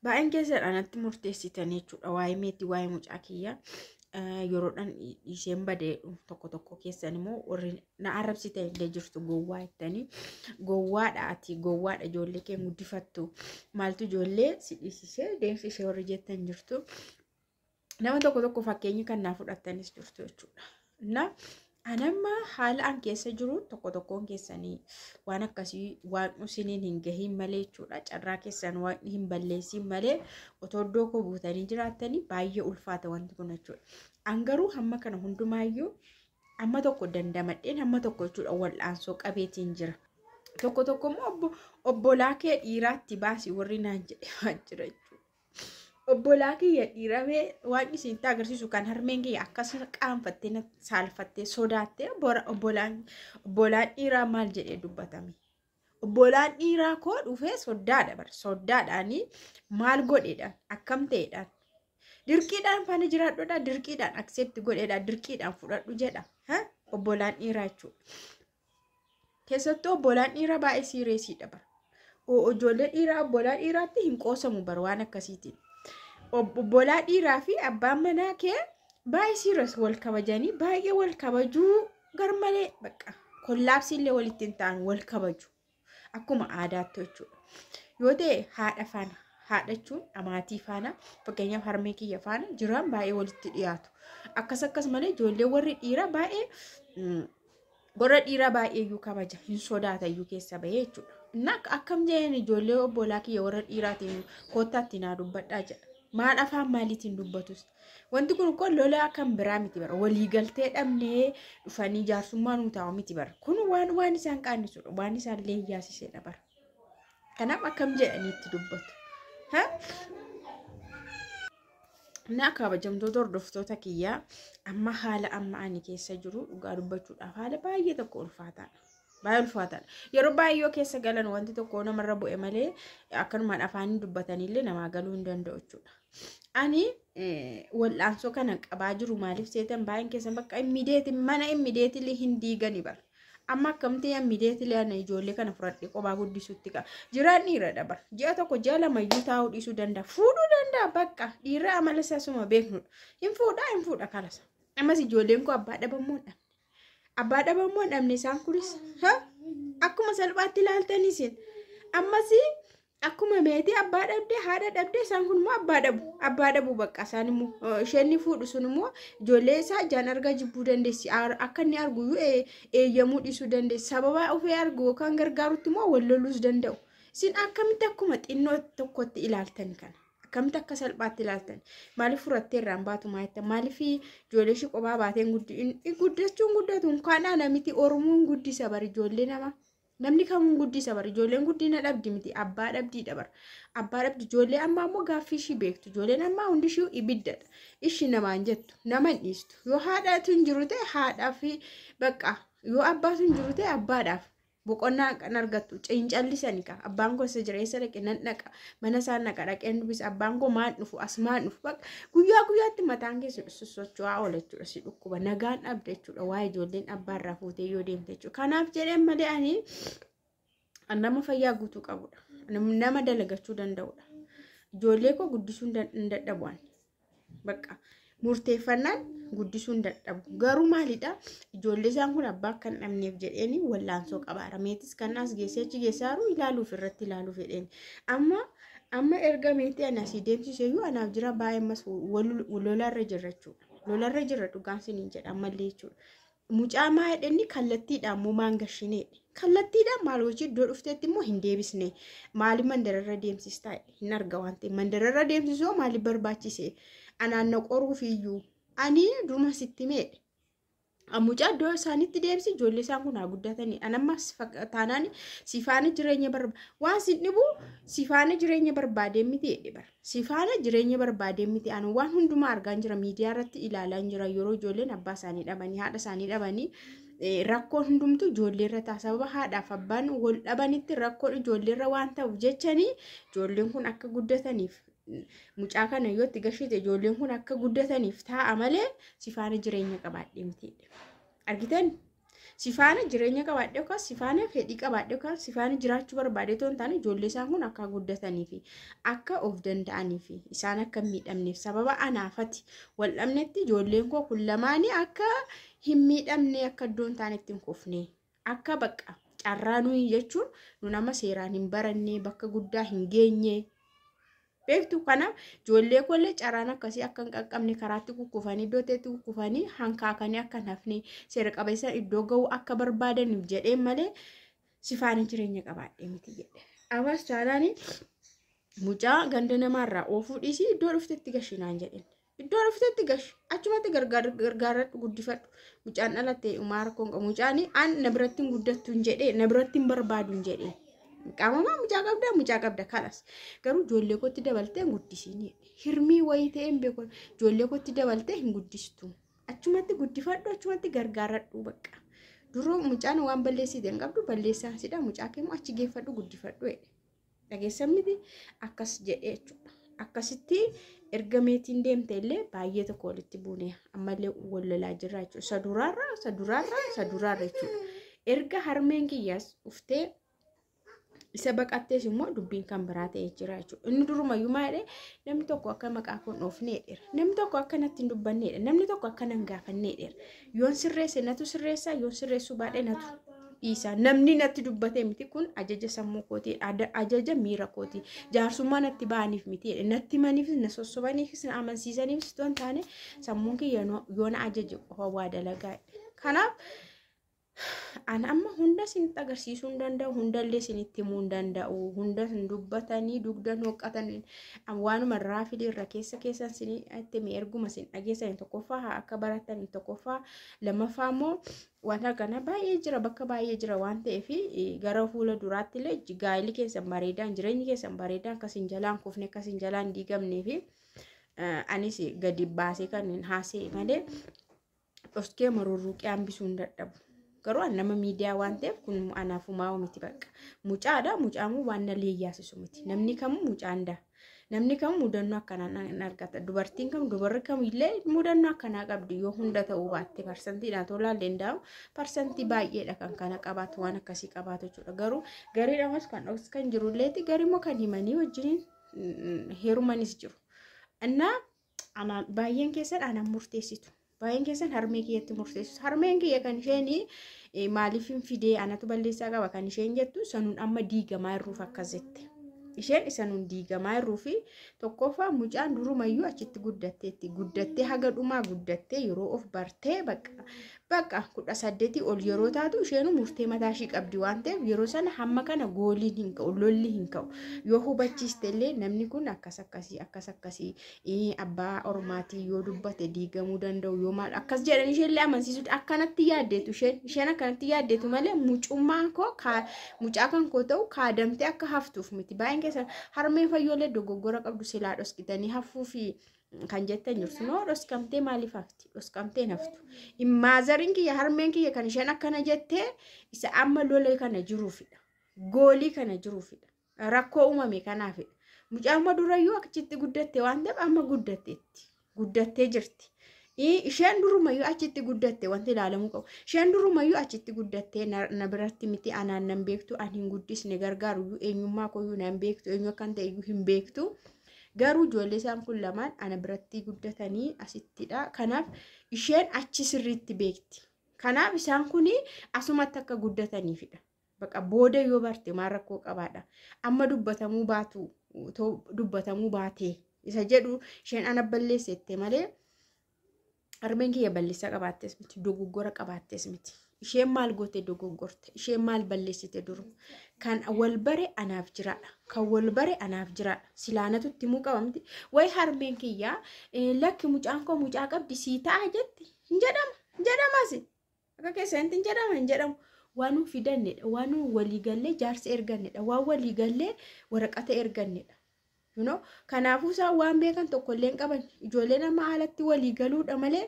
Baay'een keessan anatti murteessitanii jechuudha. Waa'ee meetii, waa'ee mucaa kiyyaa yeroodhaan dhiiseen badee tokko tokko keessan immoo warri na arrabsitan illee jirtu, gowwaa jettanii, gowwaadha ati, gowwaadha, ijoollee kee guddifattu maaltu ijoollee si dhiisisee deemsisee warri jettan jirtu. Nama tokko tokko fakkeenya kan naa fudhattanis jirtu jechuudha. Na anamma haala an keessa jiru tokko tokkoon keessanii waan akkasii waan isiniin hin gahiin malee jechuudha. Carraa keessan waan hin balleessin malee otoo iddoo koo buutanii jiraattanii baay'ee ulfaata wanti kun jechuudha. An garuu hamma kana hundumaayyuu amma tokko dandamadheen, hamma tokko jechuudha wal'aansoo qabeetiin jira. Tokko tokko immoo obbolaa kee dhiiraatti baasi warri naan jedhe waan jira jechuudha. Obbolaa kiyya dhiiramee waan isinitti agarsiisu kan harmeen kiyya akkas qaanfattee, saalfattee, sodaattee, obbolaan dhiiraa maal jedhee dubbatame? Obbolaan dhiiraa koo dhufee soddaadha bara, soddaadhaanii maal godheedhaan, akkam ta'eedhaan, dirqiidhaan faana jiraadhuudha, dirqiidhaan accept godheedha, dirqiidhaan fudhadhu jedha obbolaan dhiiraa jechuudha. Keessattuu obbolaan dhiiraa baay'ee siireesiidha bara. Ijoollee dhiiraa obbolaa dhiiraatti hin qoosamu bara waan akkasiitiin. Obbolaa dhiiraa fi abbaan manaa kee baay'ee serious, wal kabajanii, baay'ee wal kabajuu, garmalee bakka kollaabsii illee walitti hin ta'an, wal kabaju akkuma aadaatti jechuudha. Yoo ta'e haadha faana, haadha jechuun amaatii faana, fakkeenyaaf harmee kiyya faana jiran baay'ee walitti dhiyaatu. Akkas akkas malee ijoollee warri dhiiraa baay'ee warra dhiiraa baay'ee iyyuu kabaja hin sodaata iyyuu keessa bahee jechuudha. Inni akkam jedheen ijoollee obbolaa kiyya warra dhiiraatiin koottaatti naa dubbadhaa jedha. Maal afaan maaliitiin dubbatus? Wanti kun uffoo lola kan biraa miti bara. Waliigaltee dhabnee dhufanii jaarsummaa nuu taa'u miti bara. Kun waan isaan qaannisudha. Waan isaan leeyyaasisedha bara. Kanaaf akkam jedhanii itti dubbatu? Na kabajamtoota hordoftoota kiyyaa, amma haala amma ani keessa jiru dhugaa dubbachuudhaaf haala baay'ee tokko ulfaataadha. Baay'ee ulfaataadha. Yeroo baay'ee yoo keessa galan wanti tokko namarra bu'e malee akkanumaan afaaniin dubbatanillee namaa galuu hin danda'u jechuudha. Ani wal'aansoo kana qabaa jiru maaliif seetan? Baay'een keessan bakka immediate mana immediately hin diigani bara. Amma akkamti immediately ana ijoollee kana fudhadhee kophaa guddisuutti qaba. Jiraan dhiiradha bara. Ji'a 1, ji'a 2 iyyuu taa'uu dhiisuu danda'a. Fuudhuu danda'a bakka. Dhiirra amala isaa suma beeknudha. Hin fuudhaa, hin fuudha kalasa. Ammas ijoolleen koo abbaa dhabammoo hin dhabne. Abbaa dhabammoo hin dhabne isaan kunis. Akkuma salphaatti ilaaltanii isin. Ammas akkuma meetii abbaa dhabdee, haadha dhabdee, isaan kun immoo abbaa dhabu. Abbaa dhabu bakka isaan immoo isheen ni fuudhu sun immoo ijoollee isaa ijaan argaa jibbuu dandeessi. Akka inni argu iyyuu eeyyamuu dhiisuu dandeessi. Sababa ofii argu yookaan gargaarutti immoo wal loluus danda'u. Isin akkamitti akkuma xinnoo tokkotti ilaaltan kana? Akkamitti akka salphaatti ilaaltan? Maaliif furattee irraan baatu maa jettan? Maaliif ijoollee ishee kophaa baateen guddachuun guddatu? Kan ana miti, Oromoon guddisa bari ijoollee nama. Namni kamuun guddisa bara. Ijoolleen guddina dhabdi miti, abbaa dhabdiidha bara. Abbaa dhabdi ijoollee ammaa immoo gaaffii ishii beektu. Ijoolleen ammaa hundi ishii ibiddadha. Ishii namaan jettu, nama hin dhiistu. Yoo haadhaatu hin jiru ta'e haadhaa fi bakka, yoo abbaatu hin jiru ta'e abbaadhaaf boqonnaa kan argattu hin callisani ka. Abbaan koo isa jira, eessa dhaqe, nan dhaqa, mana isaan dhaqa, dhaqeen dubbisa, abbaan koo maan dhufu, as maan dhufu, bakka guyyaa guyyaatti mataan keessa sosocho'aa oola jechuudha, si dhukkuba, nagaan dhabde jechuudha, waa'ee ijoolleen abbaa irraa fuutee yoo deemte jechuudha. Kanaaf jedheen malee ani nama fayyaa guutuu qabudha, nama dalagachuu danda'udha. Ijoollee koo guddisuu hin dadhabu ani. Bakka murteeffannaan guddisuu hin dadhabu. Garuu maalidha? Ijoollee isaan kun abbaa akka hin dhabneef jedheeni wallaansoo qabaara. Meetis kan as geessee achi geessaaru ilaaluuf irratti ilaaluuf jedheeni. Amma erga meetii ani asii deemsiseyyuu anaaf jira baay'ee ammas lolarra jirra jechuudha. Lolarra jirra dhugaan siniin jedha ammallee jechuudha. Mucaa maa jedhani kallattiidhaan immoo maan gashineedha. Kallattiidhaan maal hojii iddoo dhufteetti immoo hin deebisne. Maaliif mandararra deemsistaa hin arga waan ta'eef. Mandararra deemsisuu maaliif barbaachise? Anaan na qoruuf iyyuu. Ani duruma sitti meedhe. Mucaa iddoo isaanitti deebisi, ijoollee isaan kun haa guddatanii. Anammas taanaan sifaana jireenya barbaade. Waan sin dhibu sifaana jireenya barbaadee miti jedhe bara. Sifaana jireenya barbaadee miti. Ani waan hundumaa argaa jira, miidiyaa irratti ilaalaa jira, yeroo ijoolleen abbaa isaanii dhabanii, haadha isaanii dhabanii, rakkoon hundumtuu ijoollee irra ta'a. Sababa haadhaaf abbaan wal dhabanitti rakkoon ijoollee irra waan ta'uuf jechanii ijoolleen kun akka guddataniif mucaa kana yoo itti gashite ijoolleen kun akka guddataniif taa'a malee sifaana jireenya qabaadhee miti. Argitan? Sifaana jireenya qabaadhe yookaan sifaana fedhii qabaadhe yookaan sifaana jiraachuu barbaade otoo hin taane ijoollee isaan kun akka guddatanii fi akka of danda'anii fi isaan akka hin miidhamneef sababa anaafati wal dhabnetti ijoolleen koo kun lamaanii akka hin miidhamne akka iddoo hin taane itti hin kufne akka bakka carraa nuyi jechuun nu nama seeraan hin baranne bakka guddaa hin geenye. Beektu kanaaf ijoollee kollee carraan akkasii akka hin qaqqabne karaatti kukkufanii iddoo ta'etti kukkufanii hankaakanii akka hin hafne seera qabeessa iddoo ga'uu akka barbaadaniif jedhee malee sifaana jireenya qabaadhee miti jedhe. Abaas taanaan mucaa ganda namaarraa oofuu dhiisii iddoo dhuftetti gashinaan jedheen. Iddoo dhuftetti gashi achumatti gargaaradhu guddifadhu mucaan dhalatte umaa rakkoon qabu mucaan an na biratti hin guddattu hin jedhee na biratti hin barbaadu hin jedhee. Qaamamaa mucaa qabda mucaa qabda kanas garuu ijoollee kootti dabaltee hin guddisiin hirmii wayii ta'ee hin beeku ijoollee kootti dabaltee hin guddistu achumatti guddifadhu achumatti gargaaradhu bakka duruu mucaan waan balleessite hin qabdu balleessaan sidha mucaa keemmoo achi geeffadhu guddifadhu jedhe dhageessan miti akkas jedhee jechuudha akkasitti erga meetiin deemte illee baay'ee tokko walitti buune ammallee wal lolaa jirra jechuudha isa duraarra isa duraarra isa duraarra jechuudha erga harmeen kiyyaas uftee. Isa baqattees immoo dubbiin kan biraa ta'ee jira jechuudha. Inni durumayyuu maal jedhee namni tokko akka maqaa koon dhoofneedha. Namni tokko akka natti hin dubbanneedha. Namni tokko akka nan gaafanneedha. Yoon sirreesse natu sirreessa, yoon sirreessuu baadhee natu dhiisa. Namni natti dubbatee miti kun ajaja sammuu kootii, ajaja miira kootii. Jaarsummaa natti ba'aniif miti. Natti himaniifis, na sossobaniifis, na amansiisaniifis otoo hin taane sammuun kiyya yoo na ajaje qofa waa dalagaa. Kanaaf An amma hunda isinitti agarsiisuu hin danda'u, hundallee isinitti himuu hin danda'u. Hunda hin dubbatanii, dugda hin hooqqatanii waanuma irraa fide irra keessa keessan isinitti hime erguma isin dhageessanii tokkoffaa haa akka baratanii tokkoffaa lammaffaa immoo wanta kana baay'ee jira bakka baay'ee jira waan ta'eef gara fuula duraatti illee gaa'illi keessan bareedaan jireenyi keessan bareedaan akkas hin jalaan kufne akkas hin jalaan diigamnee fi anis gadi baasee kan hin haasa'e malee dhoskee marurruuqee hambisuu hin dadhabu. Garuu an nama miidiyaa waan ta'eef kun anaaf humaa miti bakka. Mucaadha mucaamuu waan na leeyyaasisu miti. Namni kamuu mucaan daa. Namni kamuu mudannoo akkanaa hin argata. Dubartiin kam dubarri kamillee mudannoo akkanaa qabdi yoo hunda ta'uu baatte parsantiidhaan tolaa danda'amu parsantii baay'eedha kan kana qabaatu waan akkasii qabaatu jechuudha. Garuu gariidhamas kan dhoksan jirulleeti garii immoo kan himanii wajjin heerumanis jiru. Innaa anaan baay'een keessan anaan murteessitu. Baay'een keessan harmee kiyyatti murteessitu. Harmeen kiyya kan isheen maaliif hin fidee anatu balleessaa qaba kan isheen jettu sanuun amma diigamaa jirruuf akkas jette. Isheen isanuun diigamaa jirruu fi tokkoffaa mucaan durumayyuu achitti guddatteetti. Guddattee haga dhumaa guddattee yeroo of bartee bakka bakka 18 ol yeroo taatu isheen murtee mataa ishii qabdi waan ta'eef yeroo sana hamma kana gooliin hin ka'u lolli hin ka'u. Yoo hubachiiste illee namni kun akkas akkasii akkas akkasii abbaa ormaatii yoo dubbate diigamuu danda'u yoo maal akkas jedhan isheen illee amansiisuudha akkanatti yaaddeetu isheen isheen akkanatti yaaddeetu malee mucummaan koo mucaa kan koo ta'u kaadamtee akka haftuuf miti. Baay'een keessan harmeen fayyoolee dogoggora qabdu silaa dhoskitanii hafuu fi kan jettan jirtu noo dhoskamtee maaliif hafti dhoskamtee haftu. Maazariin kiyya harmeen kiyya kan isheen akkana jettee isa amma lola kana jiruufidha. Goolii kana jiruufidha. Rakkoo uumame kanaafidha. Mucaan amma durayyuu achitti guddatte waan ta'eef amma guddatteetti. Guddattee jirti. Isheen durumayyuu achitti guddatte wanti ilaalamuu qabu. Isheen durumayyuu achitti guddattee na biratti miti anaan nan beektu ani hin guddisne gargaaruyyuu eenyummaa koyyuu nan beektu eenyu akkan ta'e iyyuu hin beektu. Garuu ijoollee isaan kun lamaan ana biratti guddatanii asittidha. Kanaaf isheen achi sirriitti beekti. Kanaaf isaan kun asumatti akka guddataniifidha. Bakka booda yoo barte maal rakkoo qabaadha. Amma dubbatamuu baatu dubbatamuu baatee isa jedhu isheen ana balleessette malee harmeen kiyya balleessaa qabaattees miti dogoggora qabaattees miti. Isheen maal goote dogoggorte isheen maal balleessite duru kan wal bare anaaf jiraadha kan wal bare anaaf jiraadha silaanatu itti himuu qaba miti wayi harmeen kiyyaa lakki mucaan koo mucaa qabdi sii ta'a jetti hin jedhama hin jedhamas akka keessanitti hin jedhama hin jedhamu waan nu fidannedha waan nu waliigallee jaarsa ergannedha waan waliigallee waraqata ergannedha. You know? Kanaafuu isaan waan beekan tokkollee hin qaban ijoolleen amma haalatti waliigaluudha malee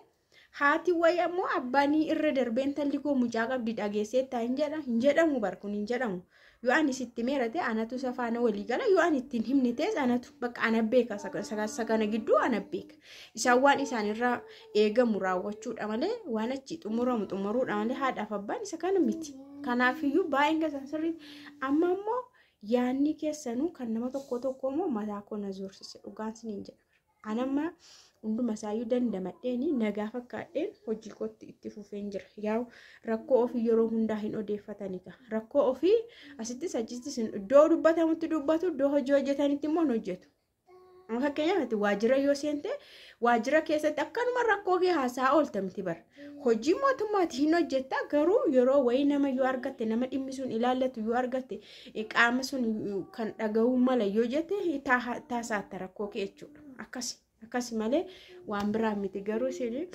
haati wayi ammoo abbaanii irra darbeen talli koo mucaa qabdi dhageesseettaa hin jedha hin jedhamu bar kun hin jedhamu. Yoo ani sitti meerate anatu isa faana walii gala, yoo ani ittiin himne ta'es anatu bakka ana beeka, isa kana gidduu ana beeka. Isaan waan isaanirraa eegamu raawwachuudha malee, waan achi xumuramu xumuruudha malee, haadhaaf abbaan isa kana miti. Kanaafiyyuu baay'een keessan sirriitti amma immoo yaanni keessanuu kan nama tokko tokko immoo mataa koo na zoorsise, dhugaan siniin jedha. Anamma hunduma isaayyuu dandamadheen nagaa fakkaadheen hojii kootti itti fufeen jira. Yaa'u rakkoo ofii yeroo hundaa hin odeeffataniidha. Rakkoo ofii asittis achittis iddoo dubbatamutti dubbatu, iddoo hojii hojjetanitti immoo hin hojjetu. Fakkeenyaaf waajjira yoo seente, waajjira keessatti akkanuma rakkoo kee haasaa oolta miti bara. Hojii mootummaati hin hojjetta, garuu yeroo wayii nama yoo argatte, nama dhimmi sun ilaallatu yoo argatte, qaama sun kan dhaga'uu mala yoo jette, taasaatta rakkoo kee jechuudha. Akkasi akkasi malee waan biraa miti. Garuu isin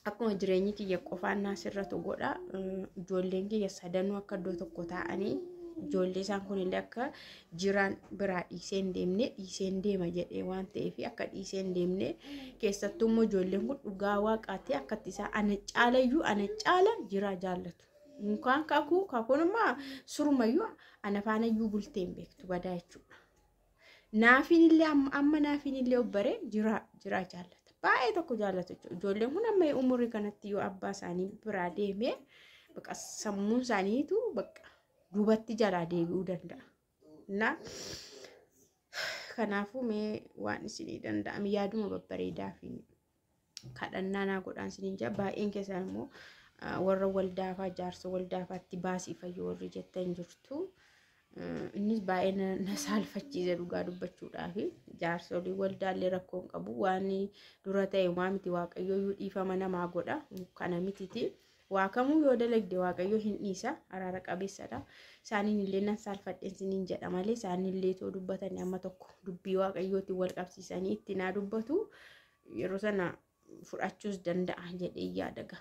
akkuma jireenyi kiyya qofaan naasirratu godha. Ijoolleen kiyya sadanuu akka iddoo tokko taa'anii, ijoollee isaan kunillee akka jiraan biraa dhiisee hin deemne, dhiisee hin deema jedhee waan ta'eef akka dhiisee hin deemne. Keessattuu immoo ijoolleen kun dhugaa waaqaatti akkatti isaa ana caalayyuu ana caala jiraa jaallatu. Mukaan kakuu kakuun immoo surumayyuu ana faanayyuu bultee hin beektu badaa jechuudha. Naafiin illee amma naafiin illee obbaree jiraa jiraa jaallata. Baay'ee tokko jaallatu jechuudha. Ijoolleen kun amma umurii kanatti yoo abbaa isaanii biraa deemee, bakka sammuun isaaniitu bakka duubatti jalaa deebi'uu danda'a. Na kanaafuu mee waan isinii danda'ame yaaduma babbareedaa fi kadhannaa naa godhaan isiniin jira. Baay'een keessan immoo warra waldaafaa, jaarsa waldaafaatti baasii fayyoo warri jettan jirtu. Innis baay'ee na saalfachiise dhugaa dubbachuudhaaf. Jaarsolii waldaallee rakkoo hin qabu, waan dura ta'e waa miti, waaqayyoo dhiifama namaa godha, kana mititi. Waa kamuu yoo dalagde waaqayyo hin dhiisa, araara qabeessadha. Isaaniin illee nan saalfadheen isiniin jedha malee, isaaniin too dubbatanii amma tokko dubbii waaqayyootiin wal qabsiisanii itti naa dubbatu, yeroo sana fudhachuus danda'a jedhee yaadaga.